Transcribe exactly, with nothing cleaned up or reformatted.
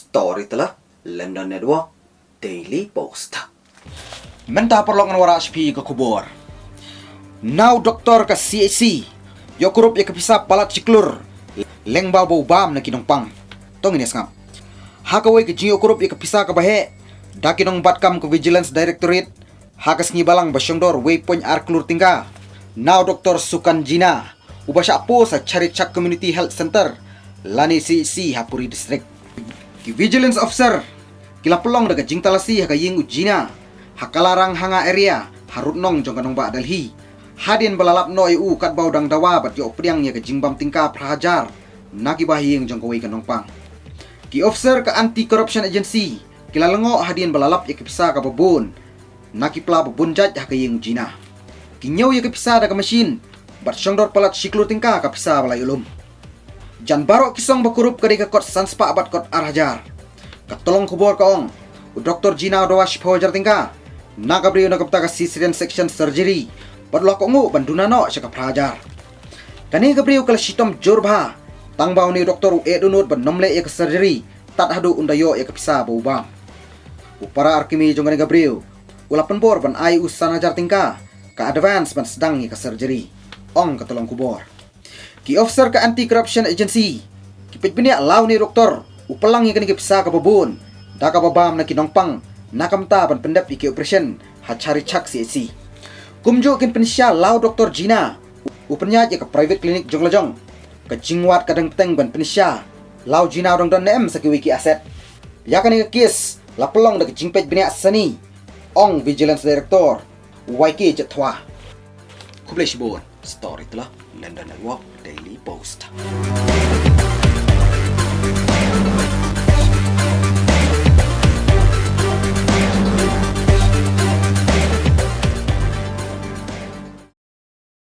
Storyteller, London Network, Daily Post. Mynta paralok ngan wanrah sha phi ka khubor. Naw doktor ka C H C ïoh kurup ïa ka pisa palat shi klur lyngba ba u bam na ki nongpang. To ngin ïa sngap. Ha kawei ka jingïoh kurup ïa ka pisa kaba heh da ki nongbat kam ka Vigilance Directorate ha ka sngi Balang ba shongdor wei point ar klur tyngka, naw doktor Sukan Jina, uba shah post ha Charichak Community Health Centre lane C H C ha Puri District. Ki Vigilance Officer ki la pynlong da ka jingtalasi ha ka ïing u Jina ha Kalaranghanga area ha Rutnong jong ka nongbah Delhi, hadien ba la lap noh ïa u katba u dang dawa bad ïoh pdiang ïa ka jingbam tyngka phra hajar na ki bahaïing jong kawei ka nongpang. Ki officer ka Anti Corruption Agency ki la lyngngoh hadien ba la lap ïa ka pisa kaba bun na ki pla ba bun jait ha ka ïing u Jina. Ki ñiew ïa ka pisa da ka machine bad shongdor palat shi klur tyngka ka pisa ba la ïoh lum. Jan baroh ki song ba kurup ka dei ka kot san spah bad kot ar hajar. Ka tnat khubor ka ong, u doktor Jina u dawa shiphew hajar tyngka na ka briew na ka bynta ka cesarean section surgery bad u la kohnguh ban duna noh sha ka phra hajar. Kane ka briew ka la shitom jur bha tang ba une u doktor u eh dohnud ban nym leh ïa ka surgery tad haduh un da ïoh ïa ka pisa ba u bam. U para arkmie jong kane ka briew u la pynbor ban ai u san hajar tyngka ka advance ban sdang ïa ka surgery, ong ka tnat khubor. Ki officer ka Anti Corruption Agency ki peit bniah la une u doktor u pynlang ïa kane ka pisa kaba bun da kaba bam na ki nongpang na ka bynta ban pyndep ïa ki operation ha Charichak C H C. Kumjuh kin pynshai la u doktor Jina u pynïaid ïa ka private clinic jong la jong. Ka jingwad ka dang bteng ban pynshai la u Jina u dang don ne em sa kiwei ki asset. Ïa kane ka case la pynlong da ka jingpeit bniah sani, ong Vigilance Director Y K Jethwa. Khublei shibun. Storyteller, London Network, Daily Post.